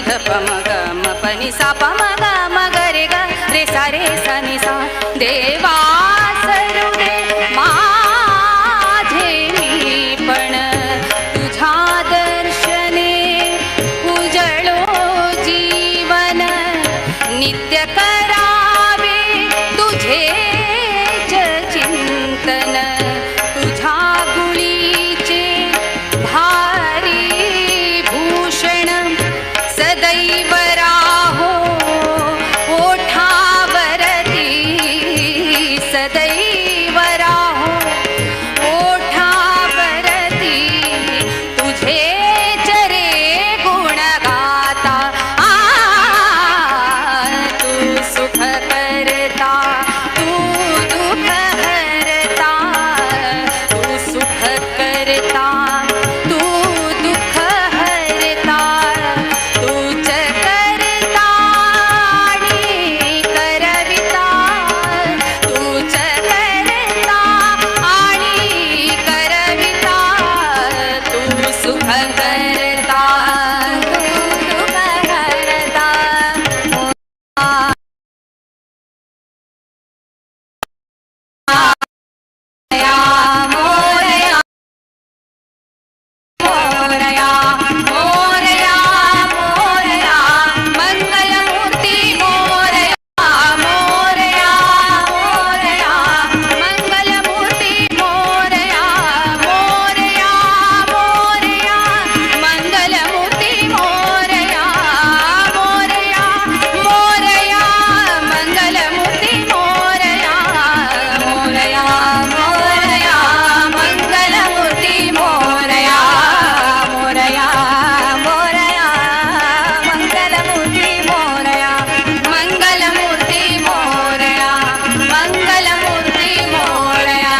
ध प म ग म प नि सा प म ग म ग रे ग रे सा रे सा नि सा. देवा सरू दे माझे मीपण तुझ्या दर्शने उजळो जीवन नित्य करावे तुझेच चिंतन तुझ्या गुळीचे भारी भूषण सदैव राहो ओठावरती सदैव राहो ओठावरती तुझे चरे गुण गाता आ तू सुख करता तू दुःख हरता तू सुख करता तू दुःख हरता तूच करता आणि करविता तूच करता आणि करविता तू सुख करता तू दुःख हरता. मोरया मोरया मोरया मोरया मंगलमूर्ती मोरया मोरया मोरया मंगलमूर्ती मोरया मोरया मोरया मंगलमूर्ती मोरया मोरया मोरया मंगलमूर्ती मोरया मोरया मोरया मंगलमूर्ती मोरया मोरया मोरया मंगलमूर्ती मोरया मंगलमूर्ती मोरया मंगलमूर्ती मोरया.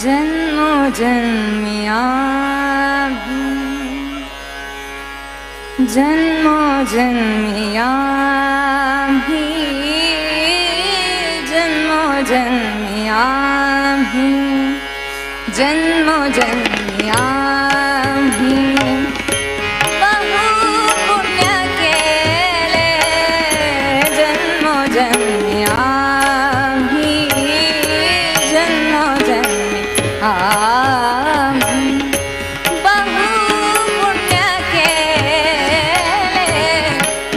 जन्मो जन्मिया जन्मो जन्मिया जन्मो जन्मिया जन्मो जन्मिया बहु पुण्य केले जन्मो जन्मिया जन्मो जन्मि बहु पुण्य केले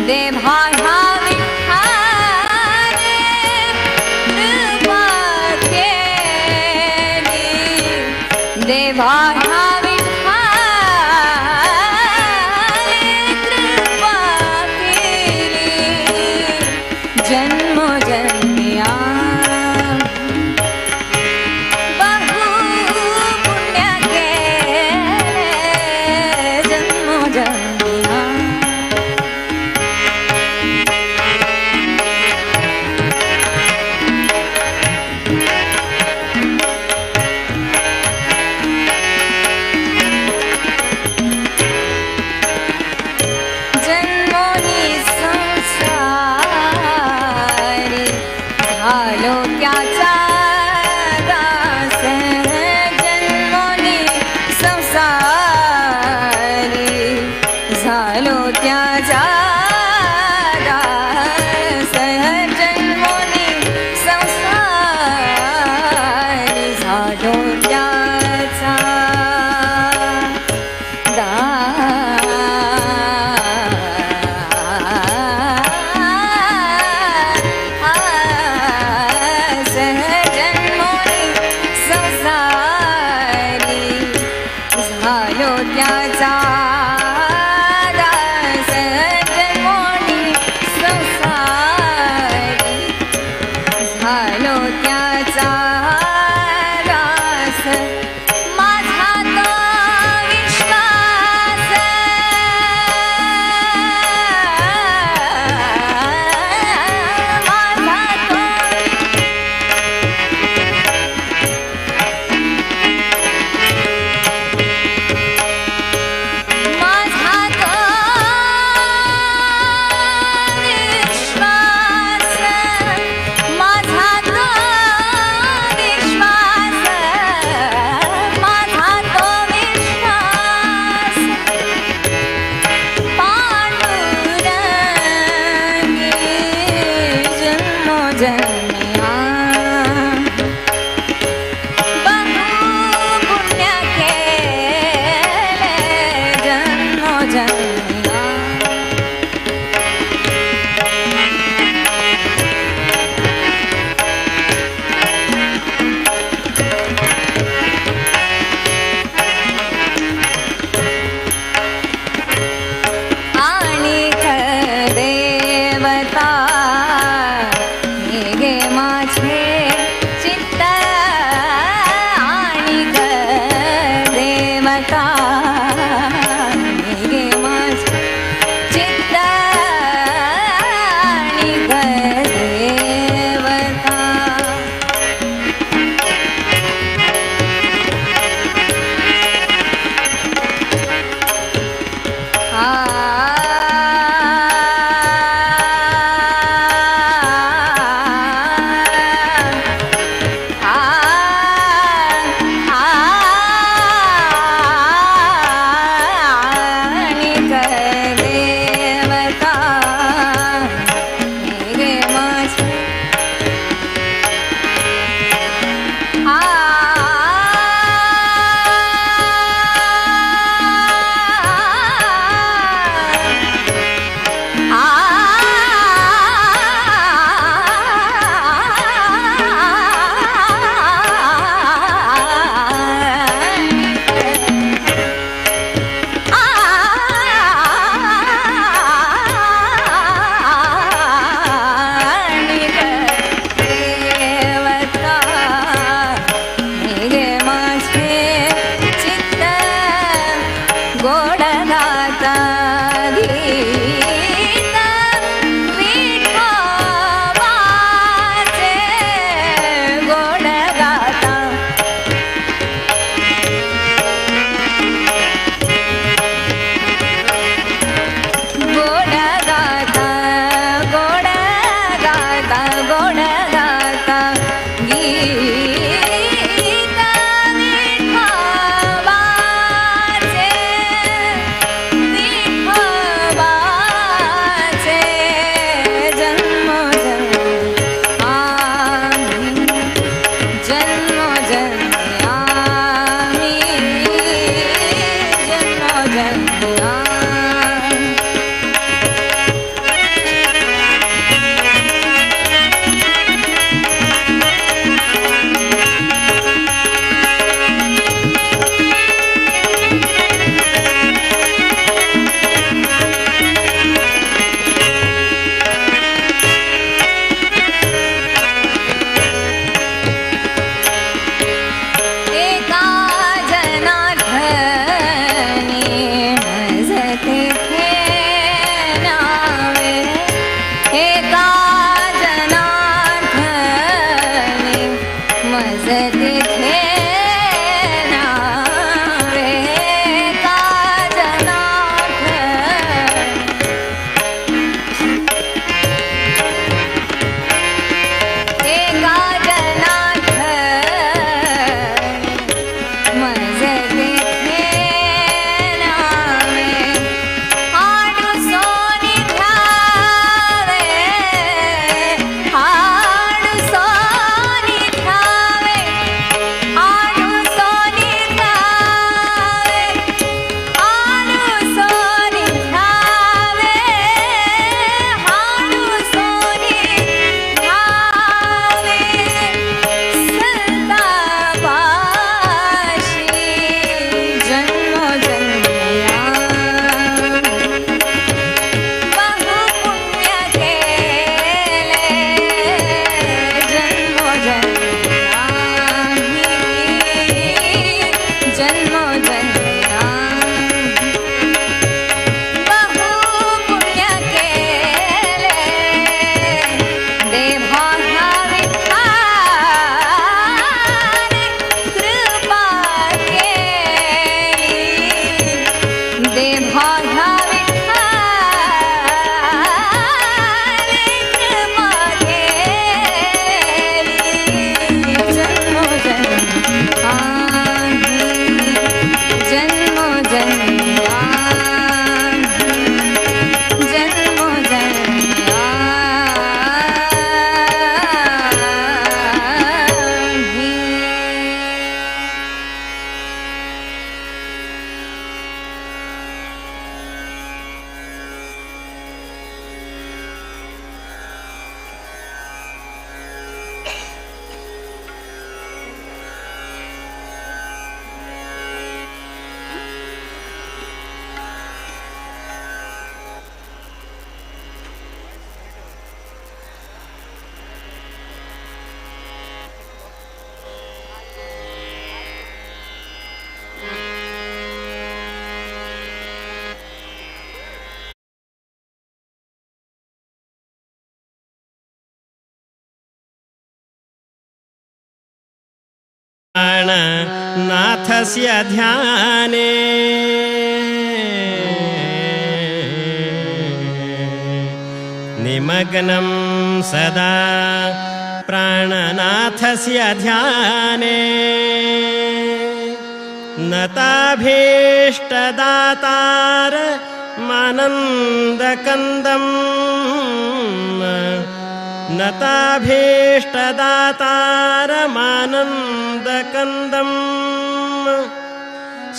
देवा ह्या विठ्ठलाने कृपा केली देवा ह्या विठ्ठलाने कृपा केली जन्मो जन्मिया बहु पुण्य केले जन्मो जन्मिया. जन्मोनी संसारी गोड गाता गीत विठोबाचे गोड गाता. गोड गाता गोड गाता गोड गाता गीत विठोबाचे विठोबाचे जन्मोजन्मी आम्ही जन्मोजन्मी आम्ही जन्मोजन्मी आम्ही. एका जनार्दनी मजते नावे एका जनार्दनी मजते नावे एका जनार्दनी एका जनार्दनी मजते नावे हाडू Sony ध्यावे हाडू Sony ध्यावे हाडू Sony ध्यावे हाडू Sony ध्यावे हाडू Sony ध्यावे संतापाशी जन्मोजन्मी बहु पुण्य केले जन्मोजन्मी आम्ही जन्मोजन्मी आम्ही बहु पुण्य केले देवा विठ्ठलाने कृपा केली देवा विठ्ठलाने कृपा केली जन्मोजन्मी आम्ही जन्मोजन्मी आम्ही जन्मोजन्मी आम्ही. नाथस्य ध्याने निमग्नं सदा प्राणनाथस्य ध्याने नताभीष्टदातारमानन्दकन्दम् नताभीष्टदातारमानन्दकन्दम्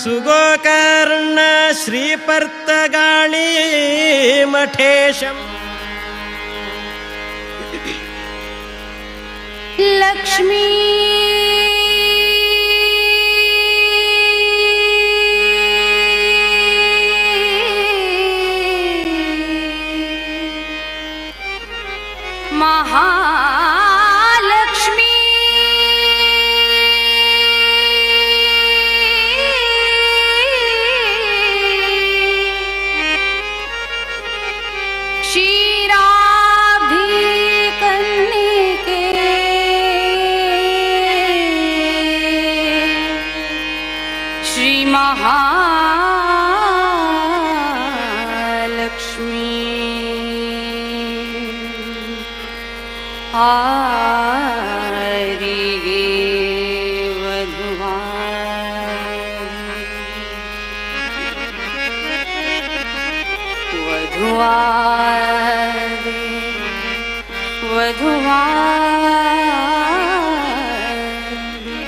सुगोकर्ण श्रीपर्तगाळी मठेशम्. लक्ष्मी महालक्ष्मी वधुआ दे, वधुआ दे,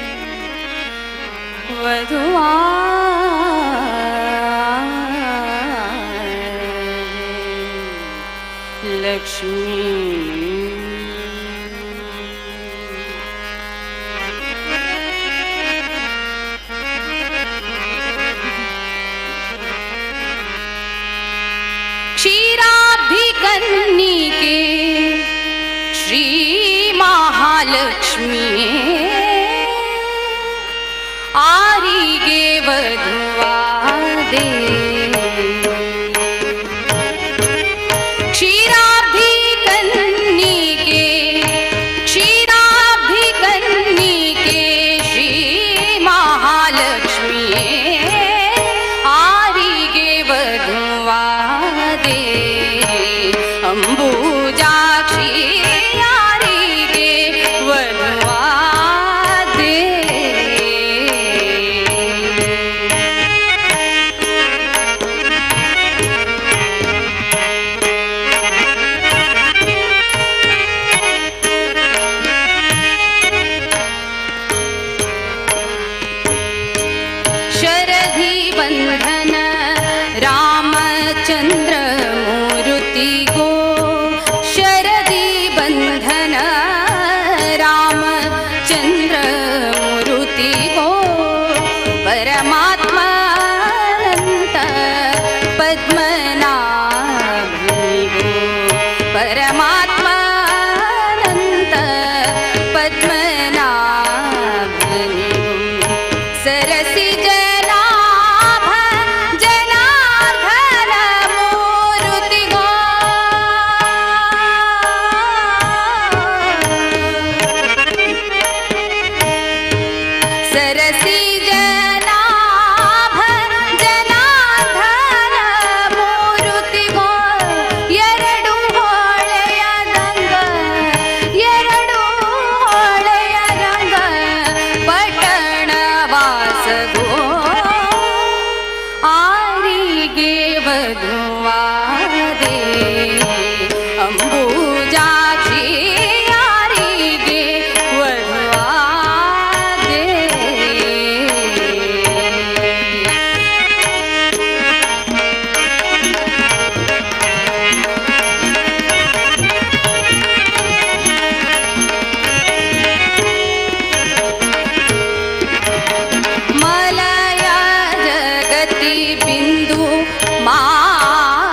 वधुआ दे, लक्ष्मी। क्षीराब्धिकन्निके श्री महालक्ष्मी आरिगे वधुवा दे। क्षीराब्धिकन्निके क्षीराब्धिकन्निके श्री महालक्ष्मी आरिगे वधुवा दे। अंबुजाक्षी यारिगे वधुवा दे। शरधि बंधन रामचंद्र मूर्ति गो, शरदि बंधन रामचंद्र मूर्ति गो, परमात्मा अनंत पद्मनाभ गो, परमात्मा अनंत पद्मनाभ गो। सरसी जनाभ जनार्दन मूर्ति गो, सरसी जनाभ जनार्दन मूर्ति गो, ಎರಡು ಹೊಳೆಯ ರಂಗ, ಎರಡು ಹೊಳೆಯ ರಂಗ, ಪಟ್ಟಣ ವಾಸಗೋ ಆರಿಗೆ ವಧುವಾದೆ, ಅಂಬುಜಾಕ್ಷಿ ಯಾರಿಗೆ ವಧುವಾದೆ. मलय जगति बिंदु माधवराय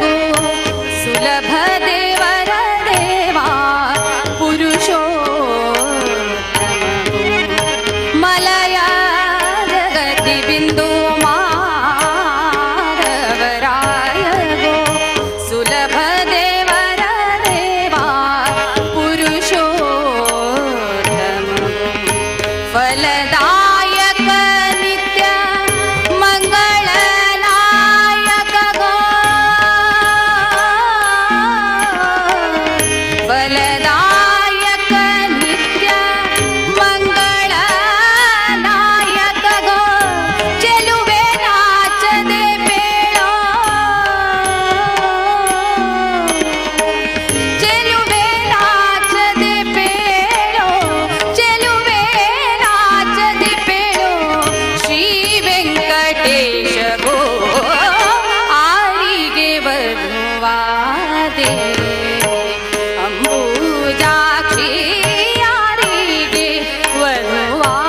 गो, सुलभ देवर देवा पुरुषोत्तम गो। मलय जगति बिंदु माधवराय गो, सुलभ देवर देवा पुरुषोत्तम गो। फलदायक नित्य मंगलनायक गो, फलदायक नित्य मंगलनायक गो, ಚೆಲುವೆ ನಾಚದೆ ಬೇಳೋ, ಚೆಲುವೆ ನಾಚದೆ ಬೇಳೋ, ಚೆಲುವೆ ನಾಚದೆ ಬೇಳೋ, ಶ್ರೀ ವೆಂಕಟೇಶ ಗೋ ಆರಿಗೆ ವಧುವಾದೆ, ಅಂಬುಜಾಕ್ಷಿ ಯಾರಿಗೆ ವಧುವಾದೆ.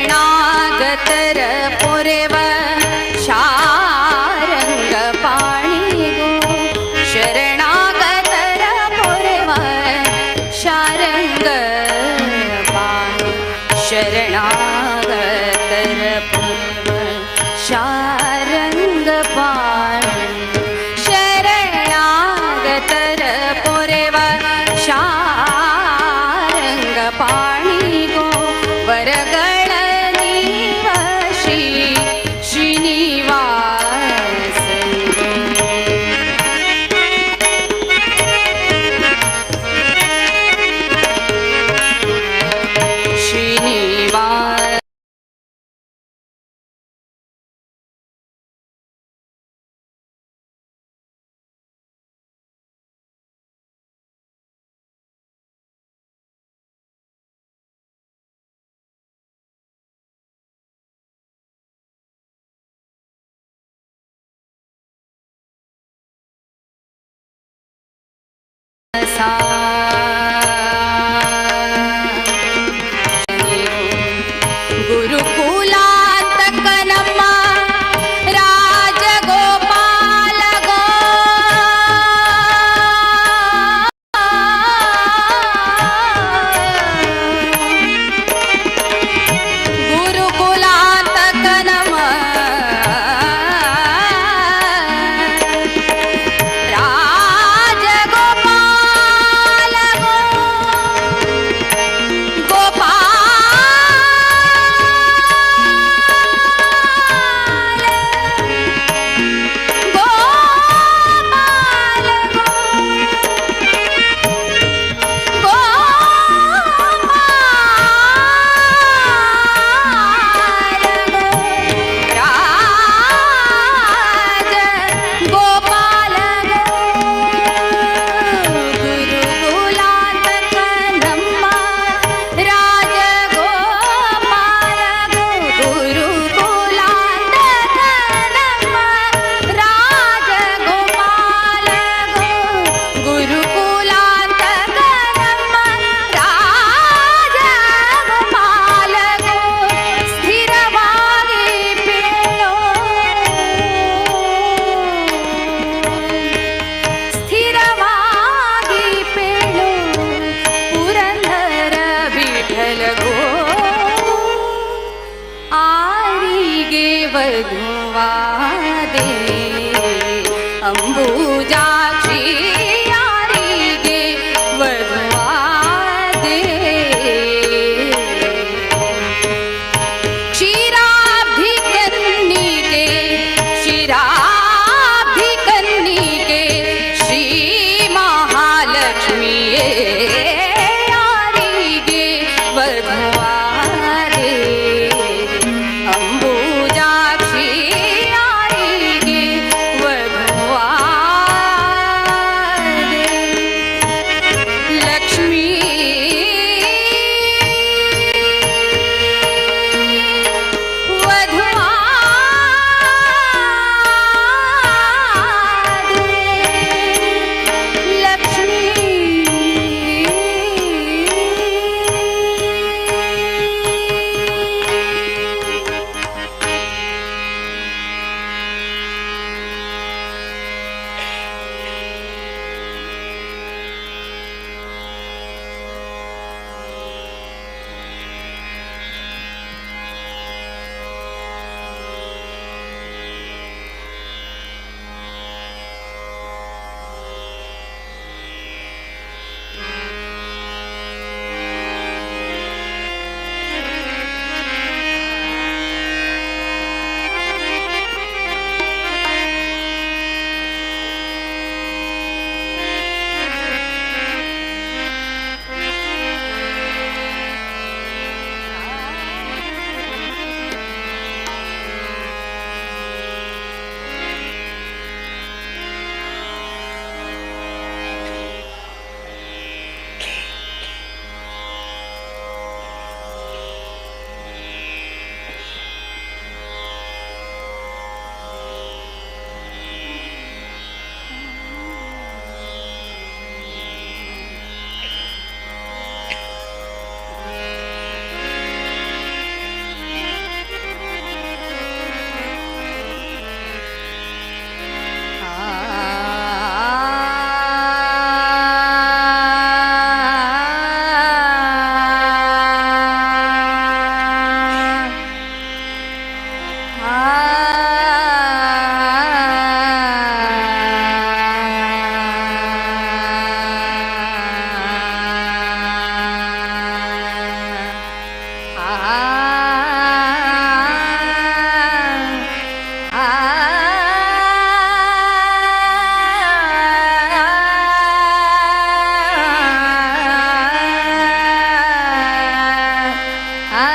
ಶರಣಾಗತರ ಪೊರೆವ ಶಾರಂಗ ಪಾಣಿಗೋ, ಶರಣಾಗತರ ಪೊರೆವ ಶಾರಂಗ ಪಾಣಿ, ಶರಣಾಗತರ ಪೊರೆವ ಶಾ सा. ಗುರುಕುಲಾಂತಕನಮ್ಮ ರಾಜಗೋಪಾಲ ಗೋ ಗುರುಕುಲಾಂತಕನಮ್ಮ ರಾಜಗೋಪಾಲ ಗೋ ಗೋಪಾಲ ಗೋಪಾಲ ರಾಜ ಗೋಪಾಲ ಗುರುಕುಲಾಂತಕನಮ್ಮ ರಾಜ ಗೋಪಾಲ ಗುರುಕುಲಾಂತಕನಮ್ಮ ರಾಜ ಗೋಪಾಲ ಗುರುಕುಲಾಂತಕನಮ್ಮ ರಾಜ ಗೋಪಾಲ ಸ್ಥಿರವಾಗಿ ಪೇಳೋ ಸ್ಥಿರವಾಗಿ ಪೇಳು ಪುರಂದರ ವಿಠಲ ಗೋ ಆರಿಗೆ ವಧುವಾದೆ ಅಂಬುಜಾಕ್ಷಿ ಯಾರಿಗೆ ವಧುವಾದೆ. ಕ್ಷೀರಾಬ್ಧಿ ಕನ್ನಿಕೆ ಕ್ಷೀರಾಬ್ಧಿ ಕನ್ನಿಕೆ ಶ್ರೀ ಮಹಾಲಕ್ಷ್ಮಿಯೇ ಯಾರಿಗೆ ವಧುವಾದೆ ಅಂಬುಜಾಕ್ಷಿ ಯಾರಿಗೆ ವಧುವಾದೆ. ಲಕ್ಷ್ಮೀ ವಧುವಾದೆ ಲಕ್ಷ್ಮೀ ಆ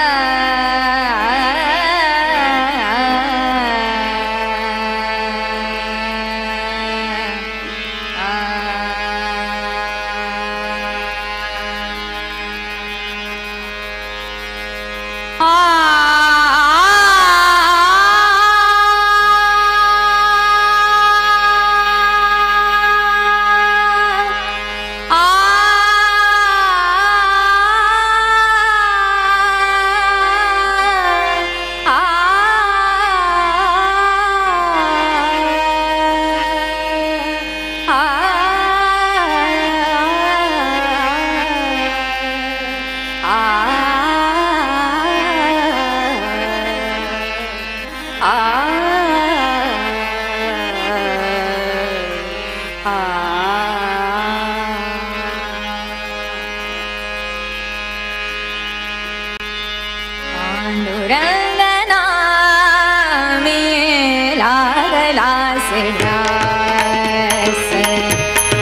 ध्यास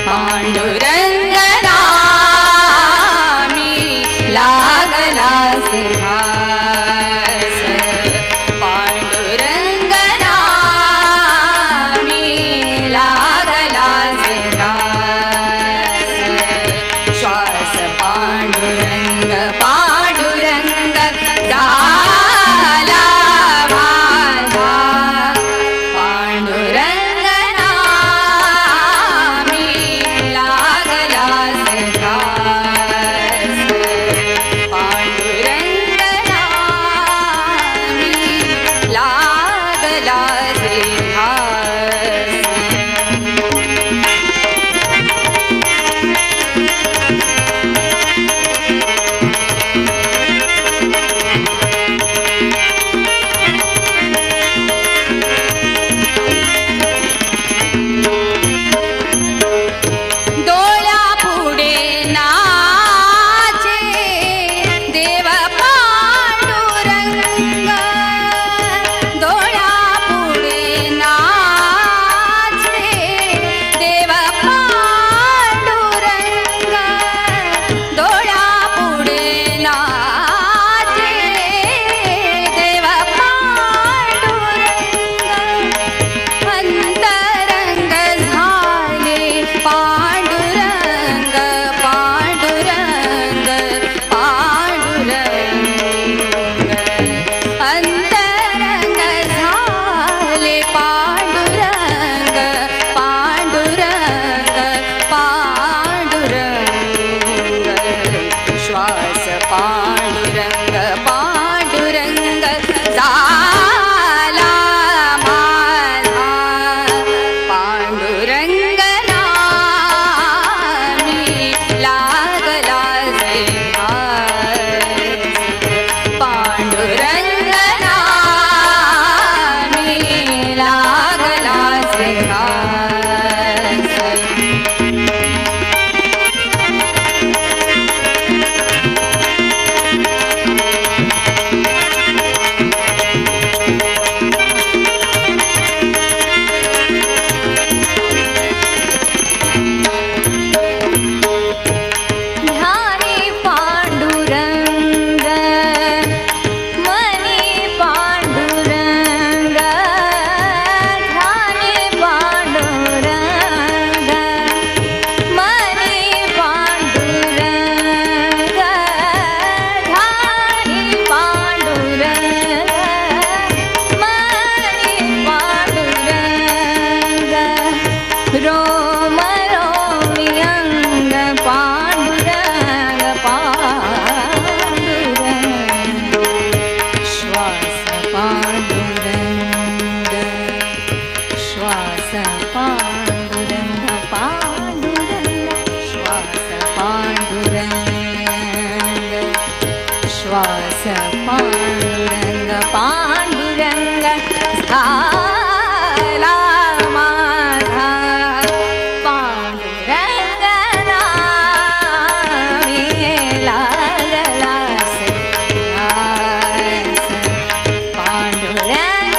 पांडुरंग नामी लागला ध्यास पांडुरंग नामी लागला ध्यास श्वास पांडुरंग पांडुरंग झाला माझा पांडुरंग नामी लागला ध्यास पांडुरंग नामी लागला ध्यास. डोळ्या पुढे नाचे देव पांडुरंग डोळ्या पुढे नाचे देव पांडुरंग डोळ्या पुढे नाचे देव पांडुरंग अंतरंग झाले पांडुरंग पांडुरंग पांडुरंग अंतरंग झाले पांडुरंग पांडुरंग पांडुरंग श्वास पांडुरंग पांडुरंग झाला माझा पांडुरंग नामी लागला ध्यास पांडुरंग नामी लागला ध्यास. ध्यानी पांडुरंग मनी पांडुरंग ध्यानी पांडुरंग मनी पांडुरंग ध्यानी पांडुरंग मनी पांडुरंग रोम रोमी अंग पांडुरंग पांडुरंग श्वास पांडुरंग श्वास पांडुरंग पांडुरंग श्वास पांडुरंग श्वास पांडुरंग पांडुरंग झाला माझा पांडुरंग नामी लागला ध्यास पांडुरंग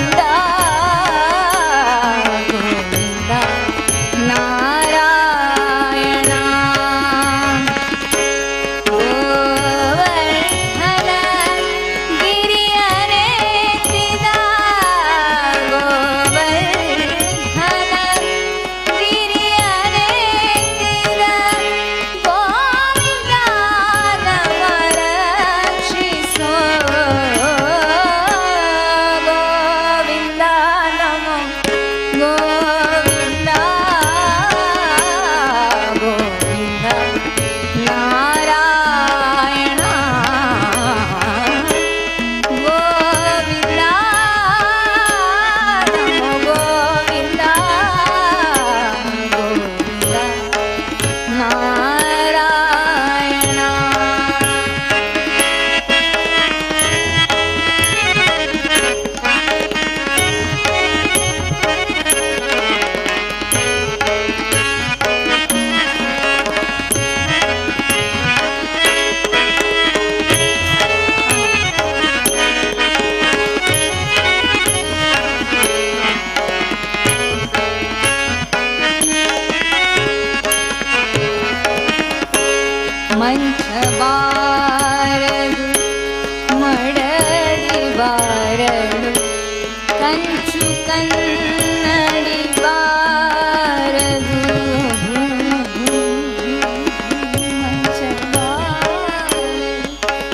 ಕಂಚು ಕನ್ನಡಿ ಬಾರದು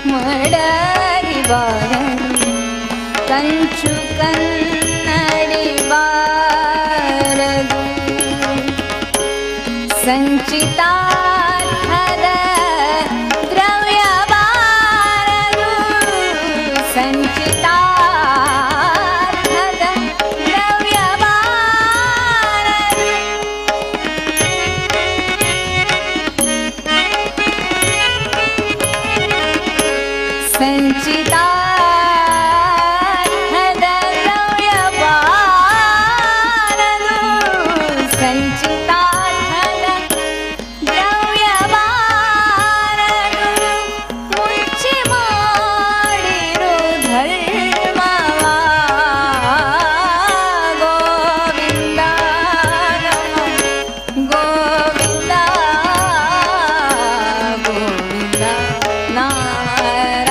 ಮಡರಿ ಬಾರದು ಕಂಚು ಕನ್ನಡಿ ಬಾರದು ಸಂಚಿತಾರ್ಥದ ದ್ರವ್ಯ ಬಾರದು ಸಂಚಿತಾರ್ಥದ ದ್ರವ್ಯ ಬಾರದು ಸಂಚಿತಾರ್ಥದ ದ್ರವ್ಯ ಬಾರದು ಸಂಚಿತಾರ್ಥದ ದ್ರವ್ಯ ಬಾರದು ಮುಚ್ಚಿ ಮಾಡಿರು ಧರ್ಮವ ಗೋವಿಂದ ನಮಃ ಗೋವಿಂದ ಗೋವಿಂದ ನಾರಾಯಣ.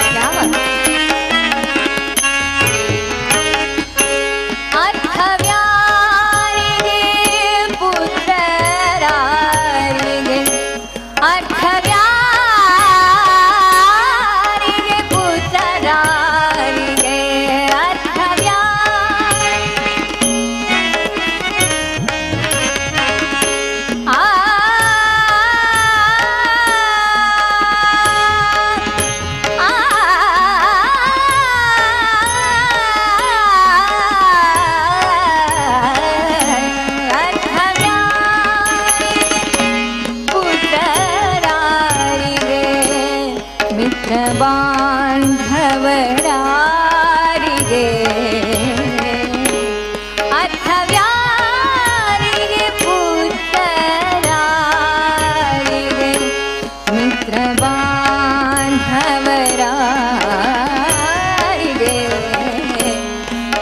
क्या बात. ಅರ್ಥವ್ಯಾರಿಗೆ ಪುತ್ರರಾರಿಗೆ ಅರ್ಥವ್ಯಾರಿಗೆ ಪುತ್ರರಾರಿಗೆ ಅರ್ಥವ್ಯಾ ಆ ಆ ಪುತ್ರರಾರಿಗೆ ಮಿತ್ರ ಬಾಂಧವರಾರಿಗೆ ಅರ್ಥವ್ಯಾರಿಗೆ ಪುತ್ರರಾರಿಗೆ ಮಿತ್ರ ಬಾಂಧವರಾರಿಗೆ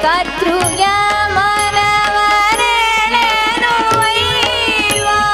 ಕರ್ತೃಯ ಮನವರೆಳೆನು ಒಯ್ಯುವಾಗ.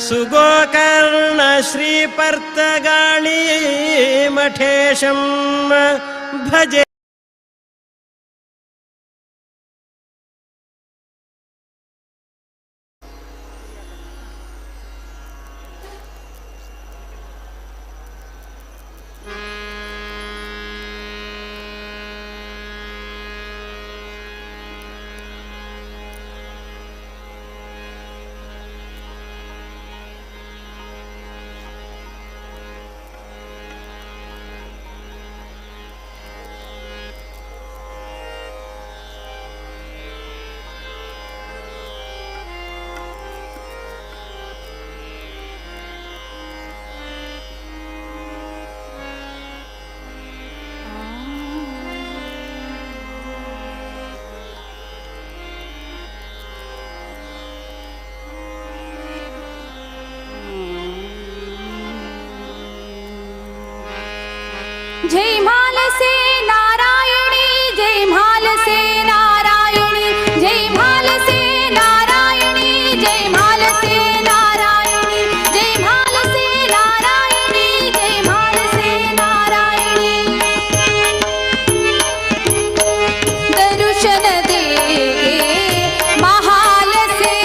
सुगोकर्ण श्रीपर्तगाळी मठेशं भजे. जय म्हालसे नारायणी, जय म्हालसे नारायणी, जय म्हालसे नारायणी, जय म्हालसे नारायणी, जय म्हालसे नारायणी, जय म्हालसे नारायणी. दर्शन दे गे महालसे,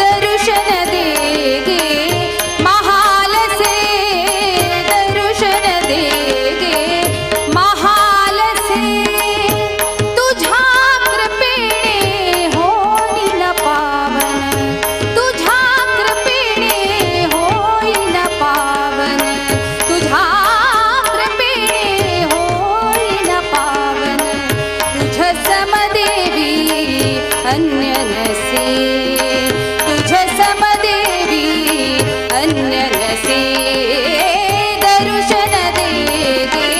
दर्शन दे गे महालसे, दर्शन दे गे महालसे. तुझ्या कृपेने होईन पावन, तुझ्या कृपेने होईन पावन, तुझ्या कृपेने होईन पावन. तुझ समदेवी अन्य नसे, तुझ समदेवी अन्य नसे. दर्शन दे गे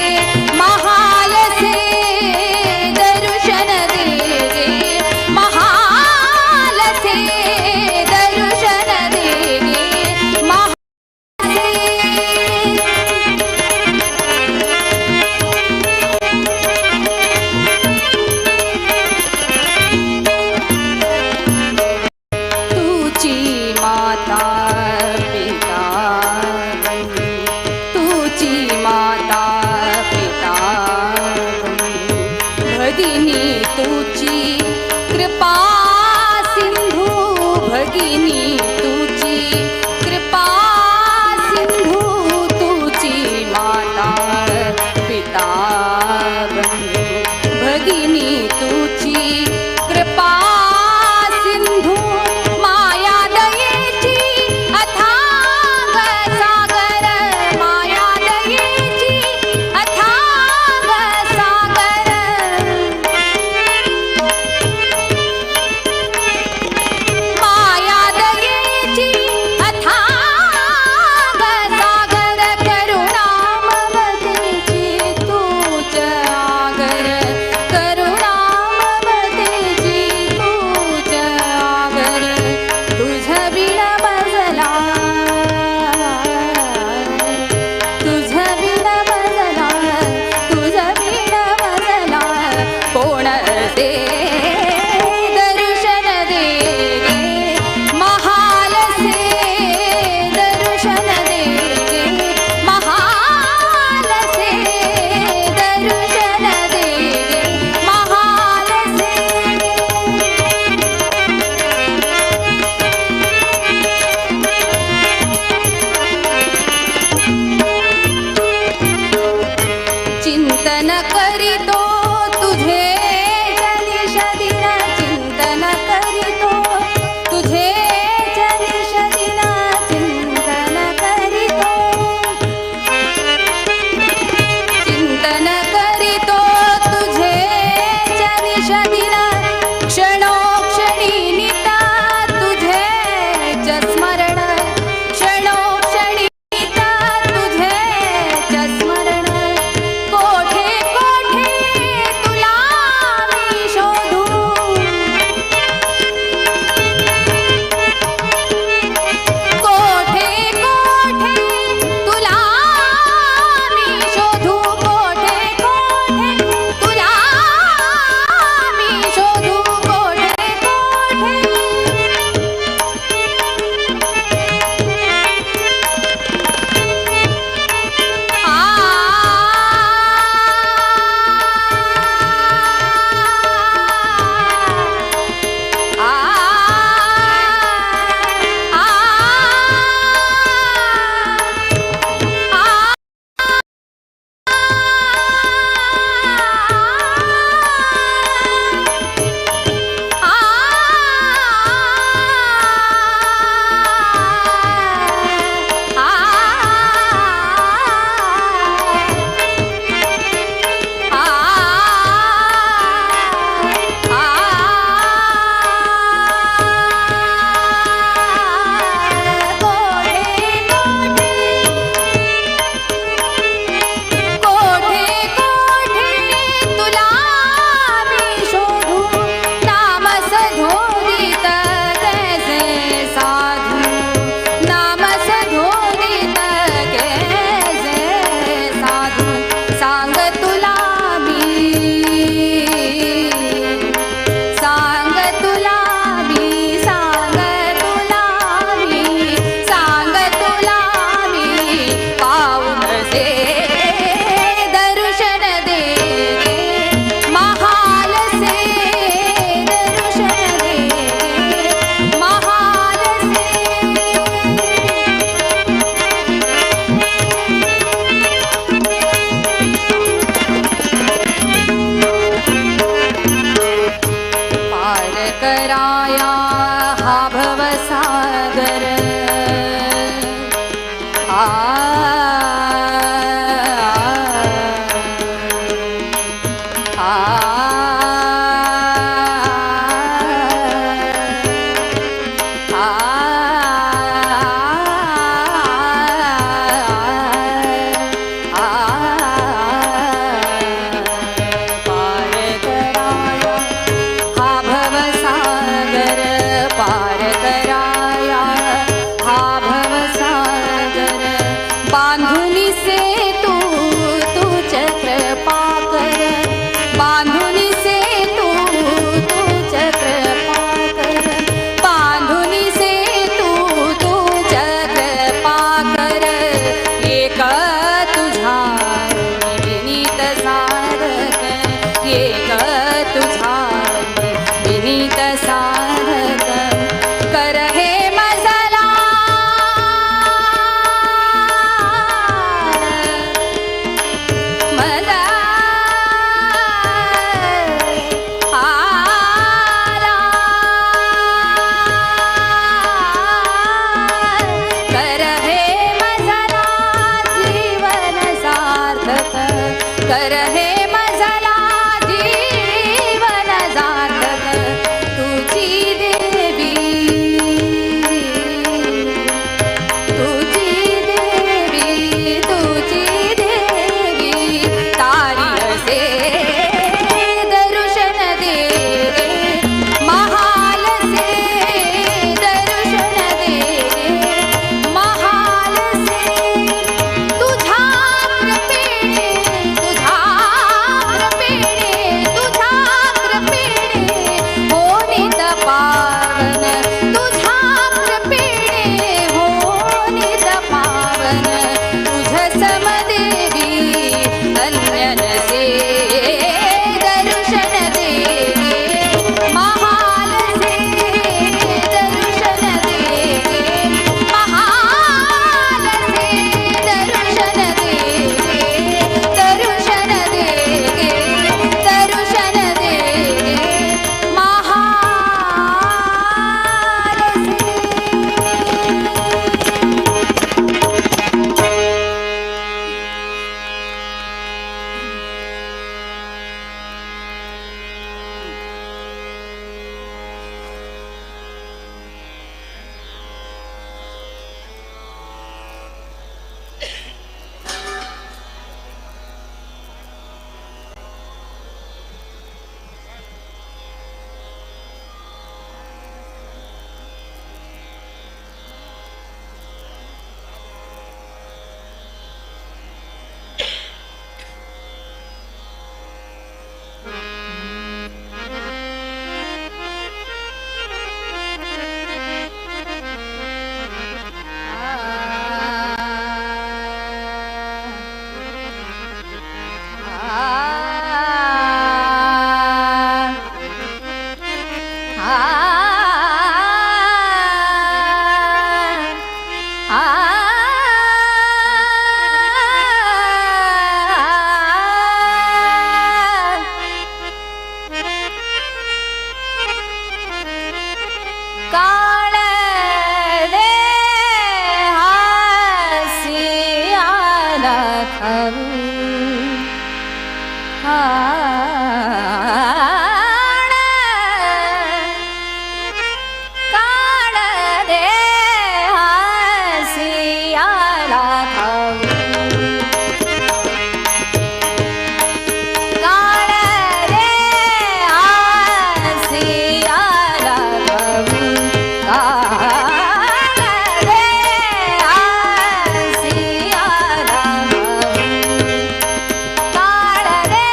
महालसे, दर्शन दे गे महालसे, दर्शन दे गे महालसे. तुझी माता पिता, तुझी माता पिता, भगिनी तुझी कृपा सिंधू, भगिनी तुझी कृपा सिंधू. तुझी माता पिता, भगिनी तुझी कृपा सिंधू. माया दयेची अथांग सागर, माया दयेची अथांग सागर. माया दयेची अथांग सागर, करुणा ममतेची तूच आगर. पार कराया हा भवसागर, पार कराया हा भवसागर। बांधुनी से तू तुझ कृपा कर, बांधुनी से तू तुझ कृपा कर, बांधुनी से तू तुझ कृपा कर। एक तुझा विनीत साधक, एक तुझा विनीत साधक। कर हे मजला मजा आला, कर हे मजला जीवन सार्थक, कर हे मजला जीवन सार्थक। तुझी देवी, तुझी देवी, तुझी देवी तारी असे दर्शन दे, महालसे दर्शन दे, महालसे। तुझा कृपेने, तुझा कृपेने, तुझा कृपेने होनित पावन, तुझा कृपेने होनित पावन। तुझ समदेवी अन्य नसे दर्शन दे, महालसे दर्शन दे, महालसे दर्शन दे, दर्शन दे, दर्शन दे, महालसे। काळ रे हासियाला खाऊ, काळ, काळ रे हासियाला खाऊ, काळ रे हासियाला खाऊ, काळ रे हासियाला खाऊ, काळ रे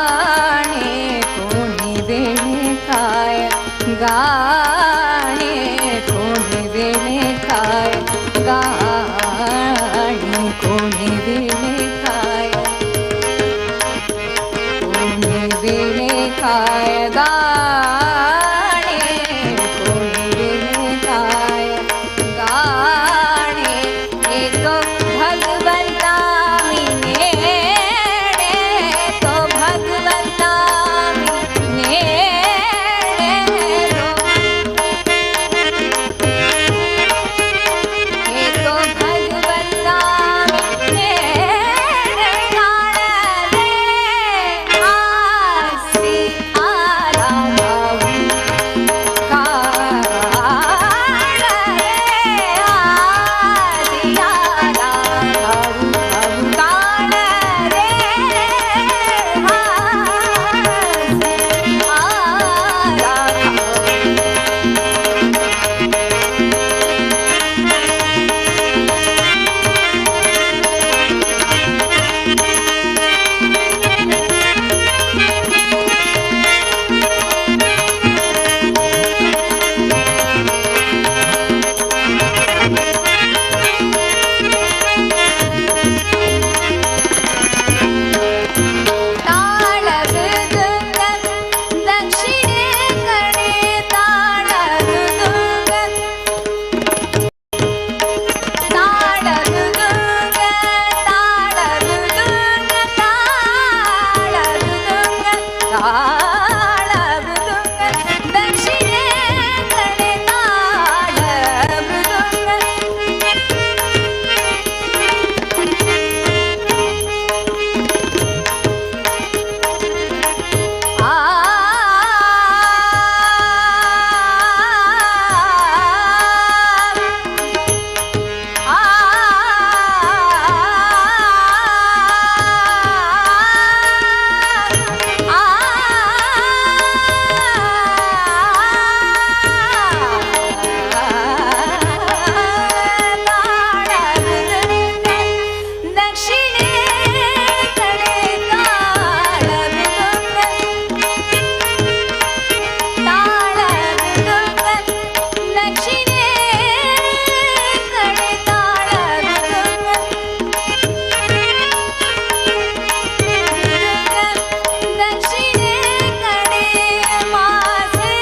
गाणे कोणी वेणे काय गाणे कोणी वेणे काय गाणे कोणी वेणे काय कोणी वेणे काय गाणे कोणी वेणे काय गाणे हे तो भगवंता मी नेणे तो भगवंता मी नेणे हे तो भगवंता मी नेणे काळ रे हासी आला भाऊ काळ रे हासी आला भाऊ भाऊ काळ रे हासी आला भाऊ. ताळ मृदुंग दक्षिणेकडे ताळ मृदुंग ताळ मृदुंग ताळ मृदुंग ताळ मृदुंग ताळ मृदुंग दक्षिणेकडे ताळ मृदुंग. आ आ दक्षिणेकडे ताळ मृदुंग ताळ मृदुंग दक्षिणेकडे ताळ मृदुंग दक्षिणेकडे माझे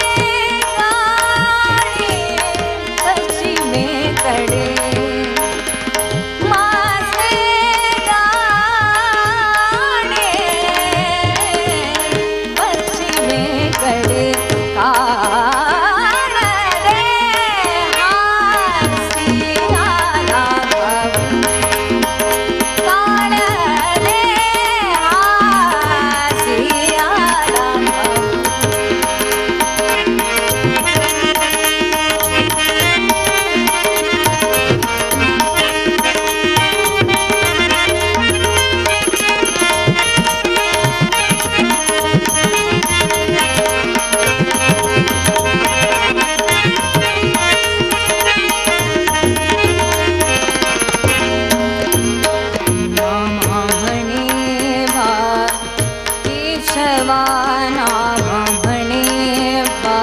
गाणे पश्चिमेकडे माझे गाणे पश्चिमेकडे काळ रे हासी आला भाऊ काळ रे हासी आला भाऊ. म्हणे बा केशवा नाम म्हणे बा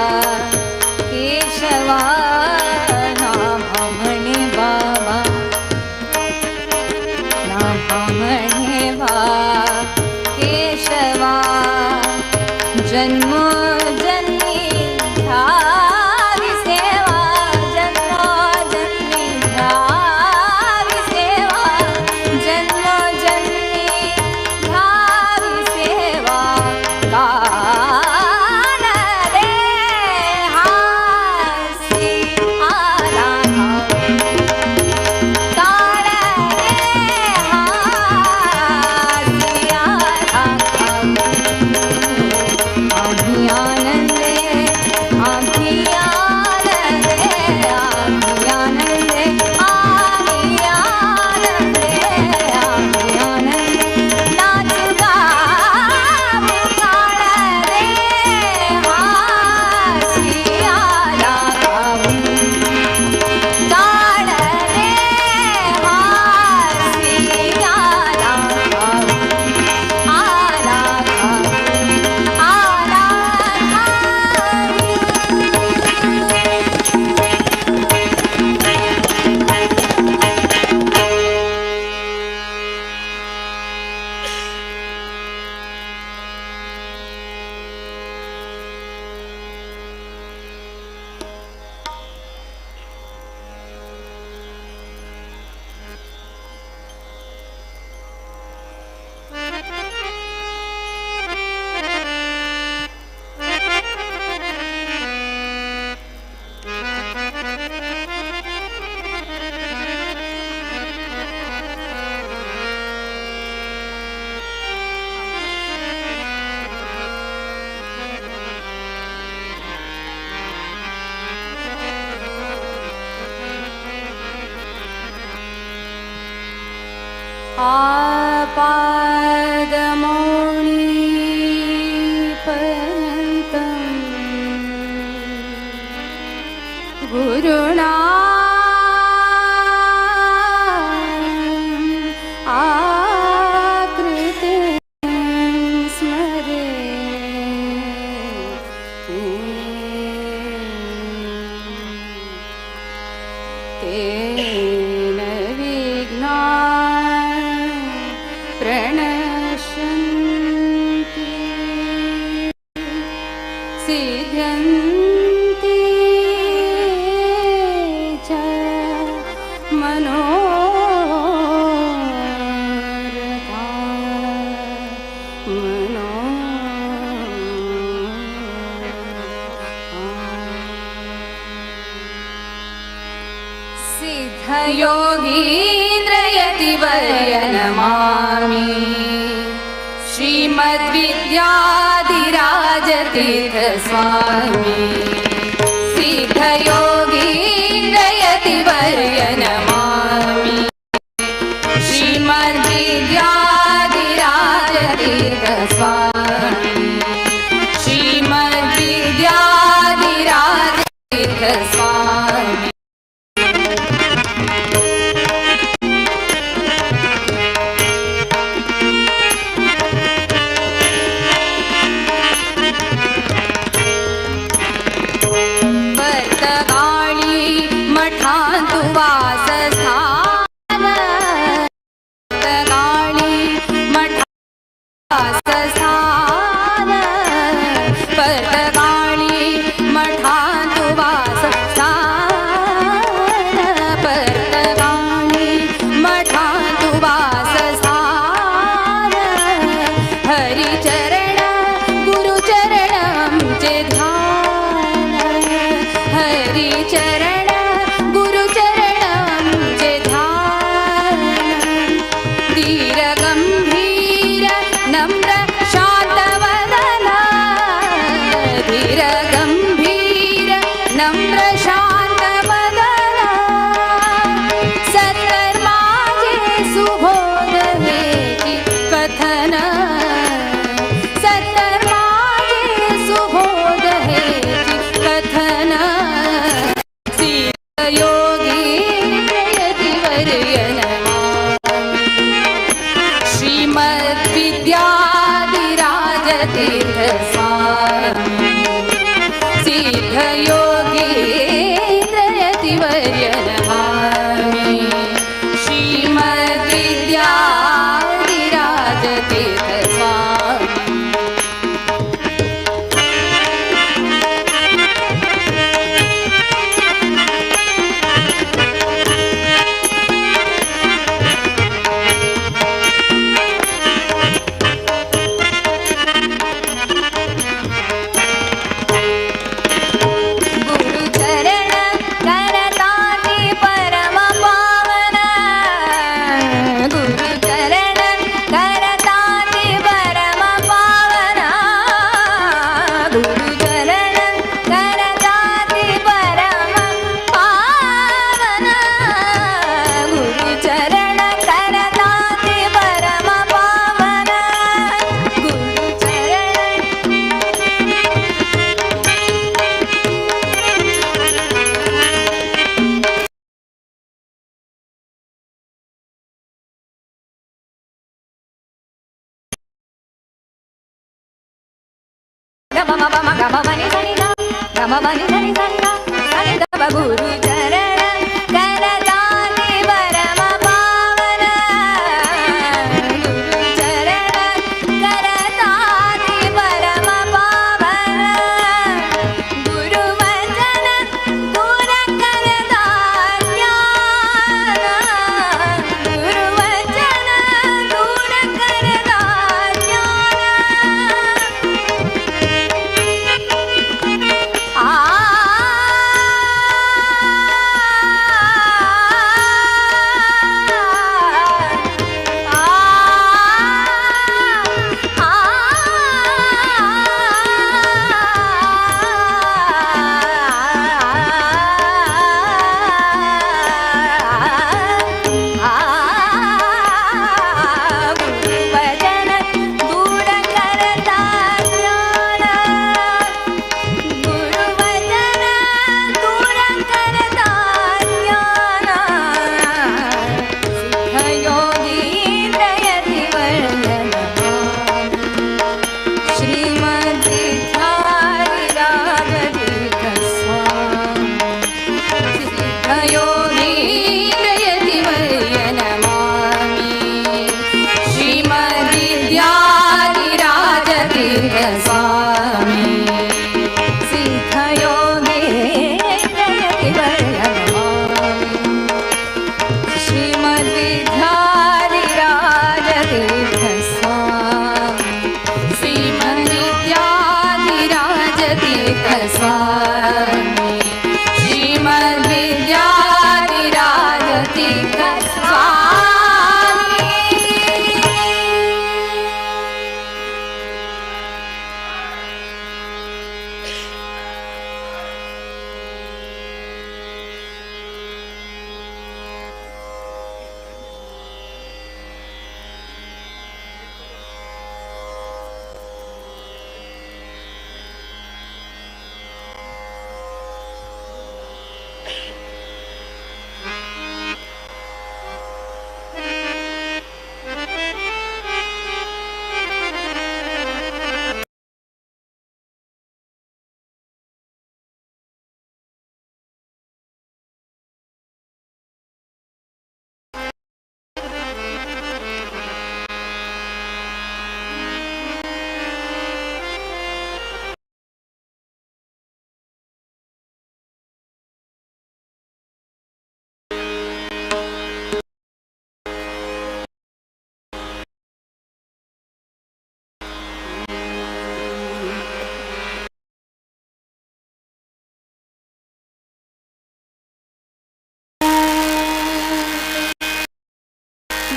केशवा नाम म्हणे बाबा नाम म्हणे बा केशवा जन्म जन्मी घ्यावी सेवा जन्म जन्मी घ्यावी सेवा जन्म जन्मी घ्यावी सेवा काळ रे हासी आला काळ रे हासी आला. आम्ही आपादमौलिपर्यन्तम् गुरुणा आकृतिं स्मरे। तेन विघ्नाः प्रणश्यन्ति सिद्ध्यन्ति च मनोरथा सिद्धयोगीन्द्रयतिवर्य नमामि श्रीमद्विद्याधिराजतीर्थ स्वामी। सिद्धयोगीन्द्रयतिवर्य नमामि श्रीमद्विद्याधिराजतीर्थ स्वामी। श्रीमद्विद्याधिराजतीर्थ स्वामी। पर्तगाळी मठांतु वासस्थान, पर्तगाळी मठासस्थान, पर्तगाळी मठांतु वासस्थान, पर्तगाळी मठांतु वासस्थान। हरिचरण गुरुचरणं चे ध्यान, हरिचरण गुरुचरणं चे ध्यान। धीर गंभीर नम्र शांतवदना, धीर गंभीर नम्र शांतवदना। सत्कर्माचे सुबोध हेची कथन, सत्कर्माचे सुबोध हेची कथन। सिद्धयोगी जयतिवर्य नमामि श्रीमद्विद्याधिराजतीर्थ स्वामी। सिद्धयोगीन्द्रयतिवर्य नमामि श्रीमद्विद्याधिराजतीर्थ स्वामी। गुरुचरण करताति परम पावन, गुरुचरण करताति परम पावन, गुरुचरण करताति परम पावन, गुरुचरण करताति परम पावन, गुरुचरण। గమ మ మ గమ మ ని సని గ గమ మ ని సని సని గ సని the మ గురు చరణ కరతాతి పరమ పావన, గురు చరణ కరతాతి పరమ పావన, గురు వచన దూర కరదా జ్ఞాన, గురు వచన దూర కరదా జ్ఞాన। ఆ स्वामी, श्रीमद् विद्याधिराज तीर्थ स्वामी.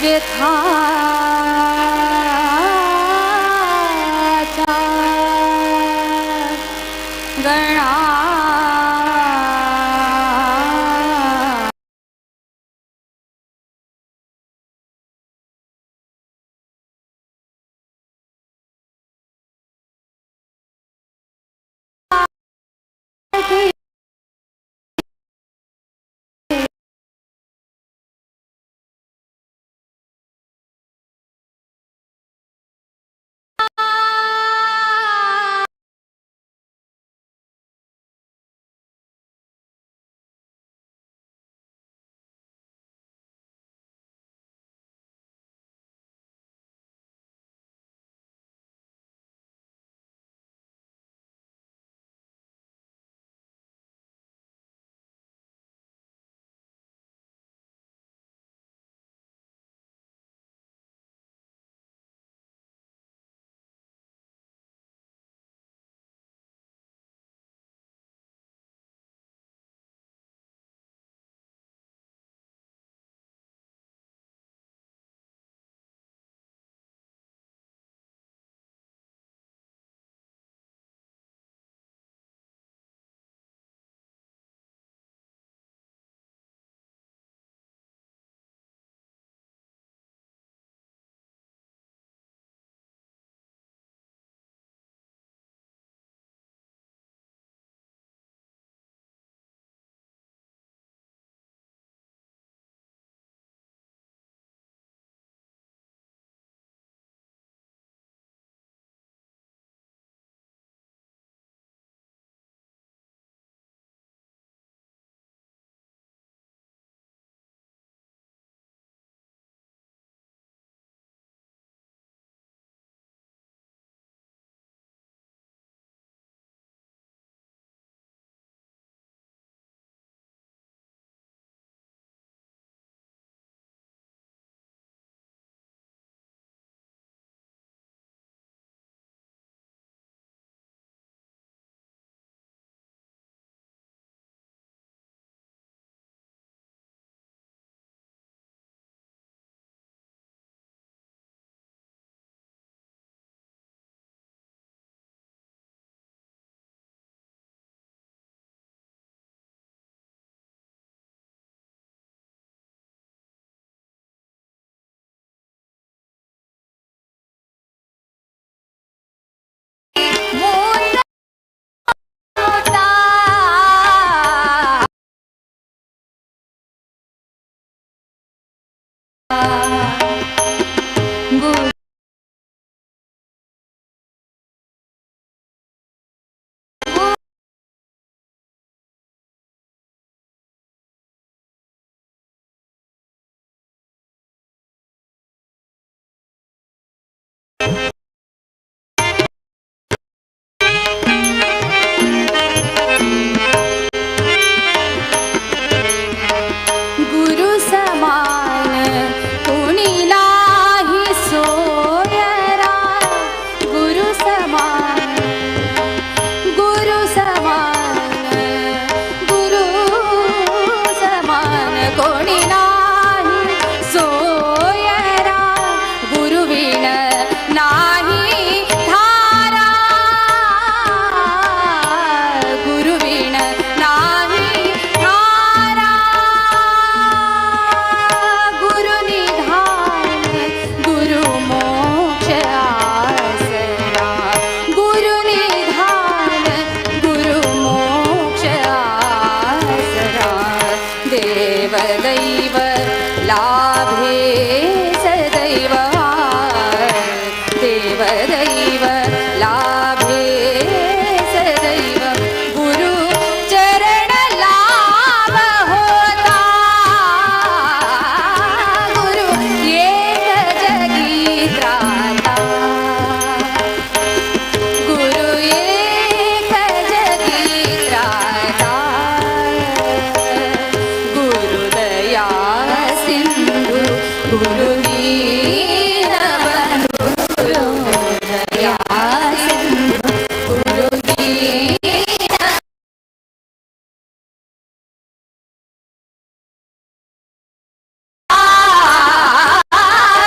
व्यथाचा गणा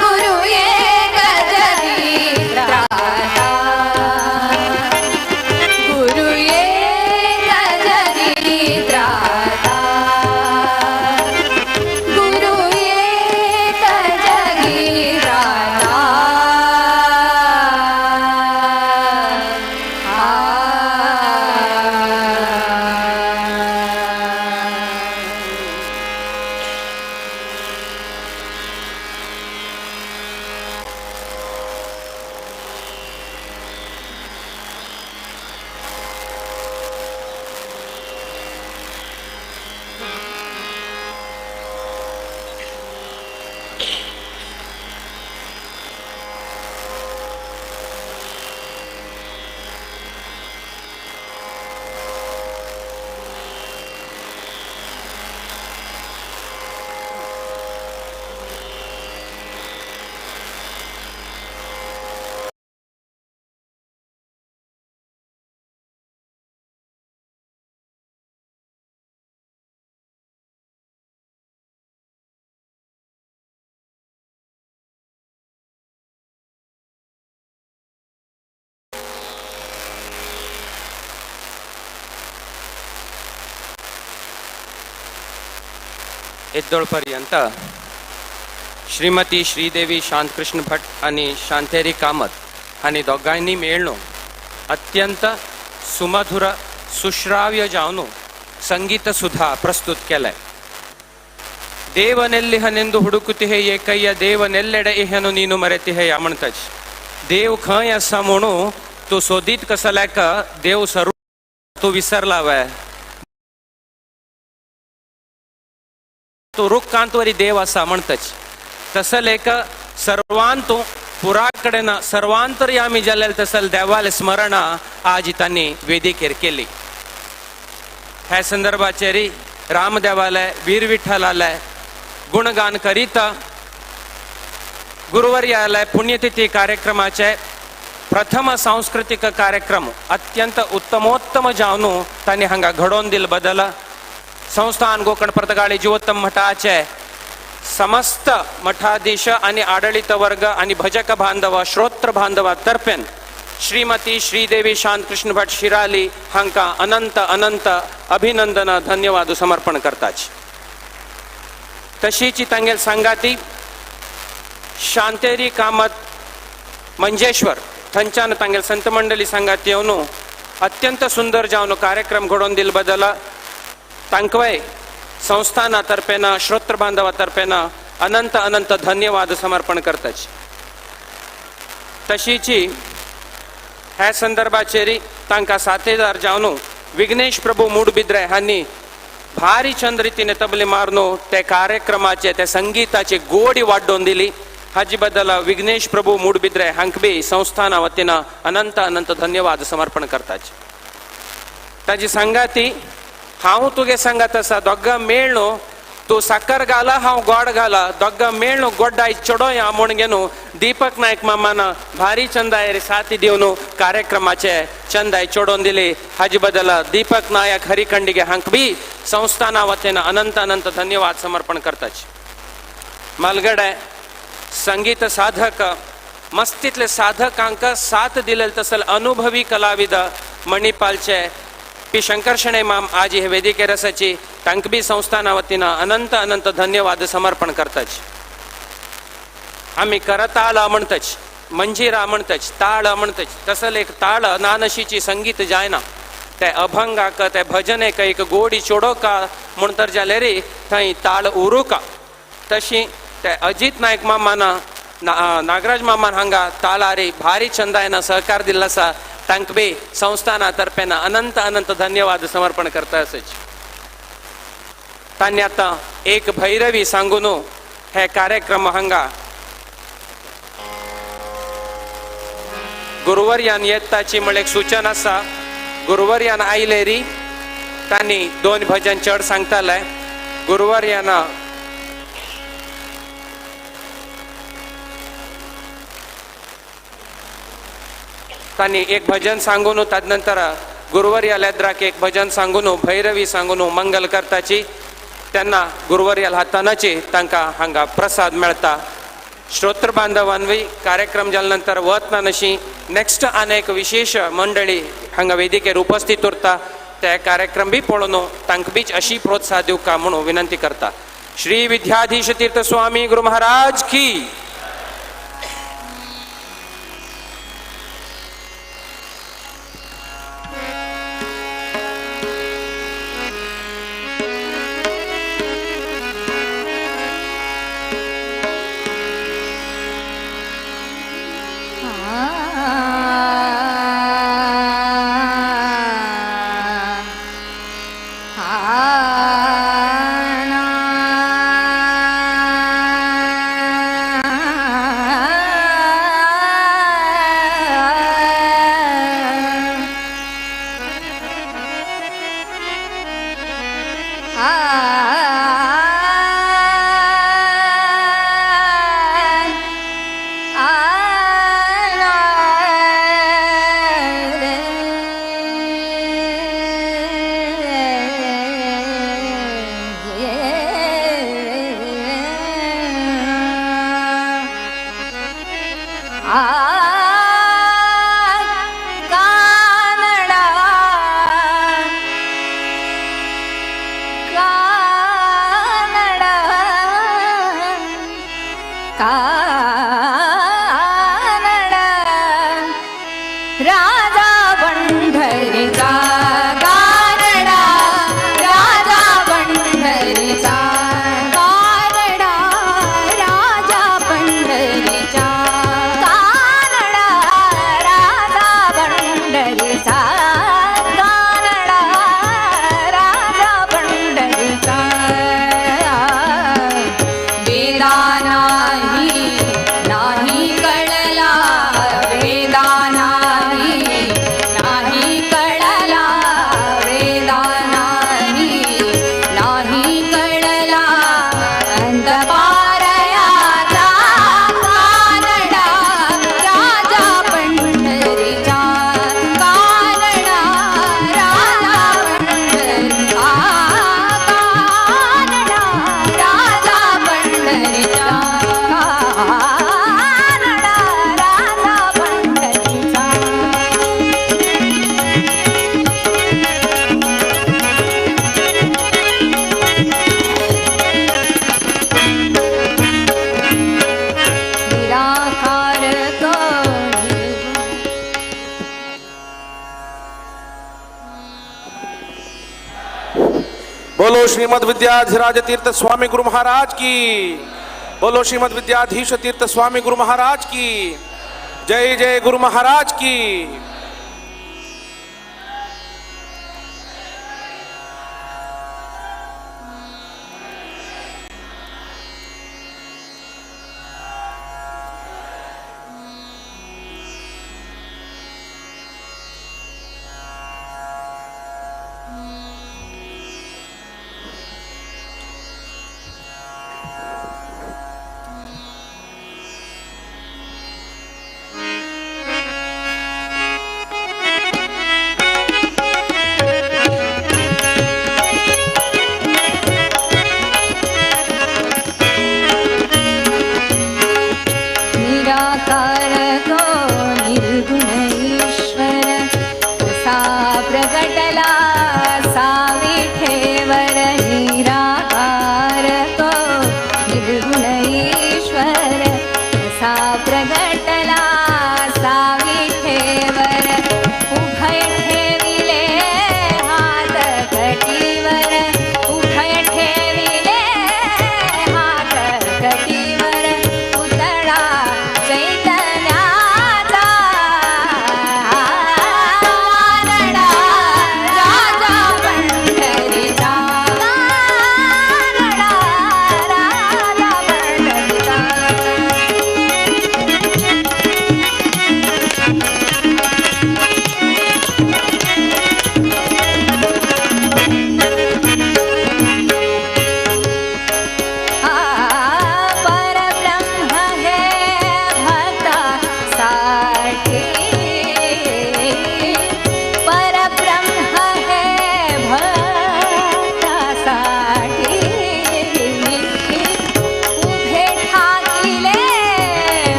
गुरु एक जगी त्राता, गुरु एक जगी त्राता, गुरु एक जगी त्राता. एद्दोळपर्यंत श्रीमती श्रीदेवी शांतकृष्ण भट आनी शांतेरी कामत हांणी दोगांयनी मेळ्ळो अत्यंत सुमधुर सुश्राव्य जावन संगीत सुधा प्रस्तुत केलें. ದೇವನೆಲ್ಲಿಹನೆಂದು ಹುಡುಕುತಿಹೆ ಏಕಯ್ಯ, ದೇವನೆಲ್ಲೆಡೆ ಇಹನು ನೀನು ಮರೆತಿಹೆಯ म्हणताच. देव खंय आसा म्हणू तूं सोदीत कसल्याक, देव सरू तूं विसरला वे, तूं रुखांत वरी देव आसा म्हणताच. तसल एक सर्वांत तूं पुरा कडेन सर्वांतर्यामी जाल्यार तसल देवाले स्मरण आज तांणी वेदिकेर केली. ह्या संदर्भाचेर रामदेवाले वीर विठ्ठलाले गुणगान करीत गुरुवर्याले पुण्यतिथी कार्यक्रमाचे प्रथम सांस्कृतिक कार्यक्रम अत्यंत उत्तमोत्तम जावन तांणी हांगा घडोवन दिल बदल संस्थान गोकर्ण पर्तगाळी जीवोत्तम मठाचे समस्त मठाधीश आणि आडळीत वर्ग आणि भजक बांधव श्रोत्र बांधवा तर्फेन श्रीमती श्रीदेवी शांतकृष्ण भट शिराली हांकां अनंत अनंत अभिनंदन धन्यवाद समर्पण करताच. तशीची तांगेल सांगाती शांतेरी कामत मंजेश्वर थंच्यान तांगेल संत मंडळी सांगाती येवन अत्यंत सुंदर जावन कार्यक्रम घडोवन दिल बदल तांकवय संस्थाना तर्फेन श्रोत्र बांधवा तर्फेन अनंत अनंत धन्यवाद समर्पण करताच. तशीची ह्या संदर्भाचेर तांकां साथीदार जावन विघ्नेश प्रभू मुडबिद्रे हांणी भारी चंद रितीने तबले मारून ते कार्यक्रमाचे ते संगीताची गोडी वाडोवन दिली. हाजी बद्दल विघ्नेश प्रभू मुडबिद्रे हांकां बी संस्थाना वतीन अनंत अनंत धन्यवाद समर्पण करताच. ताजी सांगाती हांव तुगे सांगात आसा, दोगां मेळ्ळो तूं साकर घाला हांव गोड घाला, दोगां मेळ्ळो गोड्डाय चडोया म्हूण घेवन दीपक नायक मामान भारी चंदाय साथी दिवन कार्यक्रमाचे चंदाय चडोवन दिली. हाजे बद्दल दीपक नायक हरिखंडिगे हांकां बी संस्थाना वतीन अनंत अनंत धन्यवाद समर्पण करताच. मालगडे संगीत साधक मस्तीतले साधकांक साथ दिलेल तसल अनुभवी कलाविद मणिपालचे पी शंकर शणै माम आज हे वेदिकेर आसाची तांकां बी संस्थाना वतीन अनंत अनंत धन्यवाद समर्पण करताच. आमी करताळ म्हणताच, मंजिरा म्हणताच, ताळ म्हणताच, तसल एक ताळ नानशीची संगीत जायना ते अभंगाक ते भजनेक एक गोडी चोडोका म्हूण तर जाल्यार थंय ताळ उरुका. तशी ते अजित नायक मामान नागराज मामान हांगा ताळारी भारी छंदायन सहकार दिल्लो आसा, तांकां बी संस्थाना तर्फेन अनंत अनंत धन्यवाद समर्पण करता आसच. तांणी आतां एक भैरवी सांगून हे कार्यक्रम हांगा गुरुवर्यान येताची म्हळ्यार एक सूचना आसा. गुरुवर्यान आयले री तांणी दोन भजन चड सांगताले. गुरुवर्यान तांणी एक भजन सांगून तदनंतर गुरुवर्या लेद्राक एक भजन सांगून भैरवी सांगून मंगल करताची तेन्ना गुरुवर्याल हातानाची तांकां हांगा प्रसाद मेळटा. श्रोत्र बांधवांवी कार्यक्रम जाल्या नंतर वतना नशी नेक्स्ट अनेक विशेष मंडळी हांगा वेदिकेर उपस्थित उरता ते कार्यक्रम बी पळोवन तांकां बीच अशी प्रोत्साह दिवका म्हणून विनंती करता. श्री विद्याधीश तीर्थ स्वामी गुरु महाराज की. बोलो श्रीमद विद्याधिराज तीर्थ स्वामी गुरु महाराज की। बोलो श्रीमद विद्याधीश तीर्थ स्वामी गुरु महाराज की जय। जय गुरु महाराज की।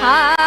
आ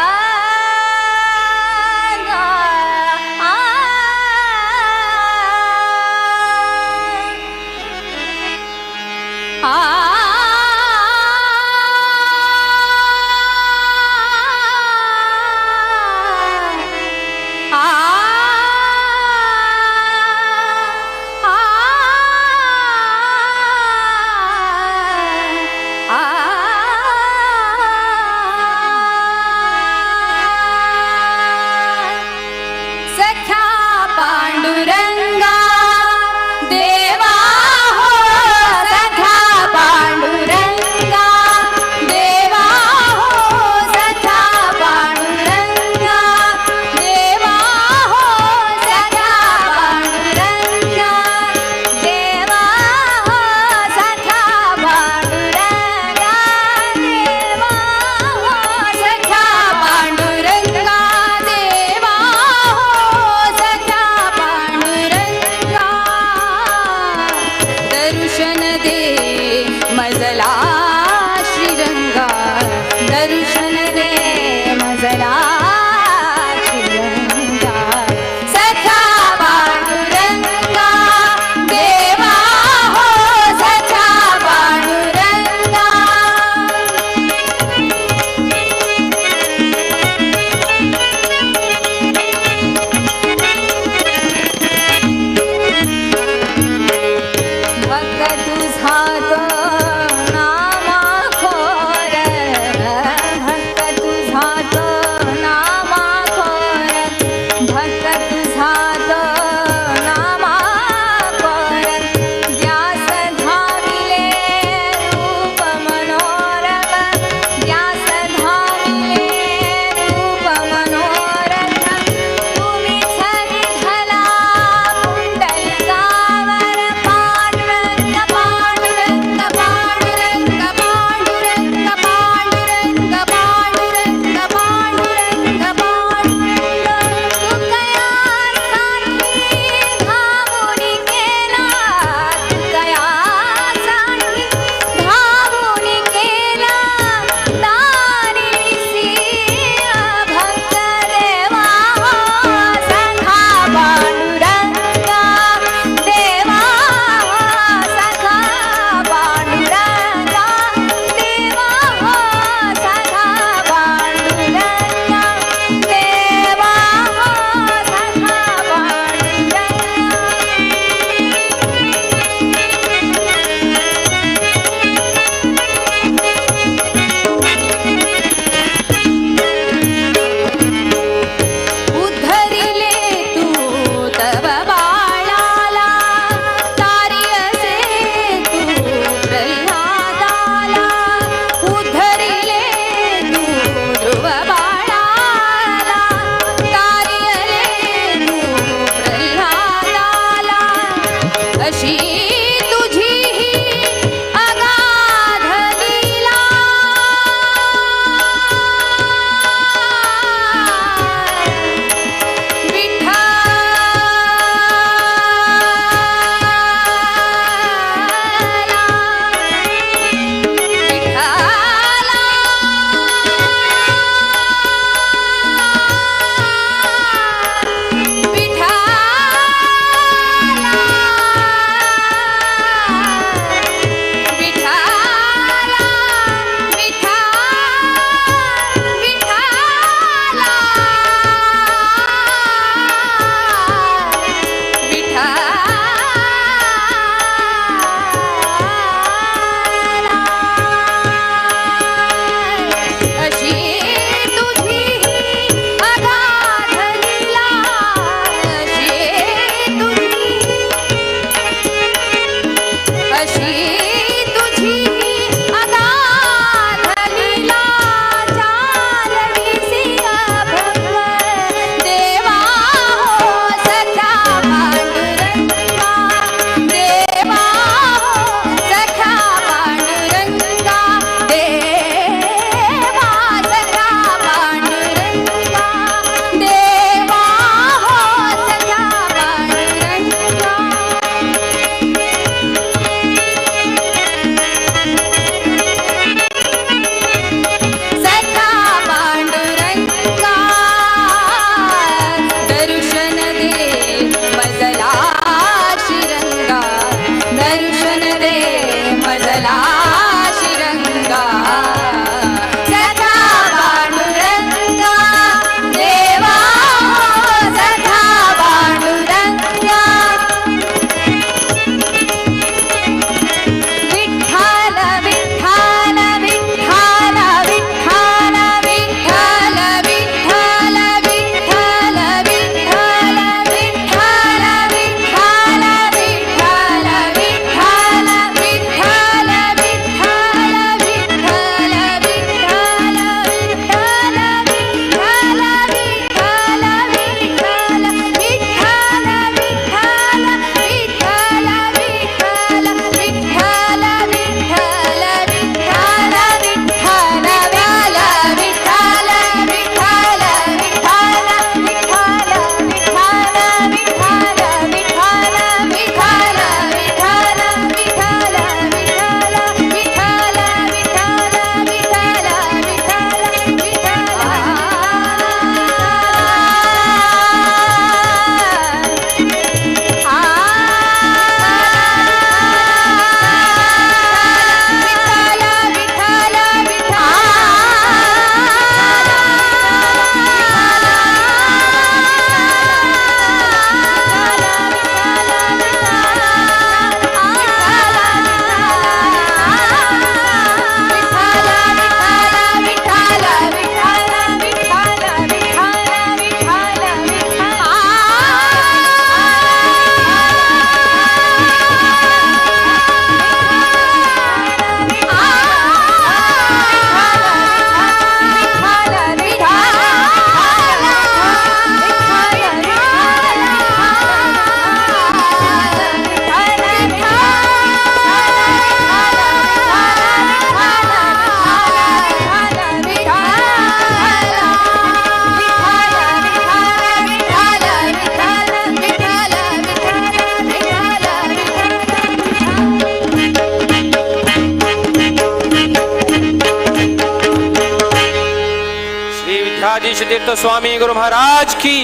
विद्याधीश तीर्थ स्वामी गुरु महाराज की।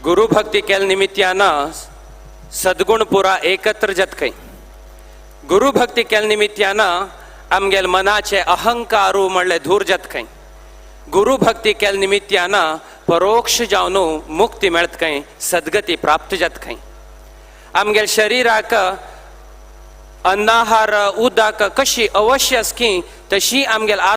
गुरु भक्ती केल निमित्यान सद्गुण पुरा एकत्र जात खंय। गुरु भक्ती केल निमित्यान आमगेल मनाचे अहंकारू म्हणले धूर जात खंय। गुरु भक्ती केल निमित्यान परोक्ष जावन मुक्ती मेळत खंय, सद्गती प्राप्त जात खंय। आमगेल शरीराक अन्नाहार उदक कशी अवश्य आसकी तशी आमगेल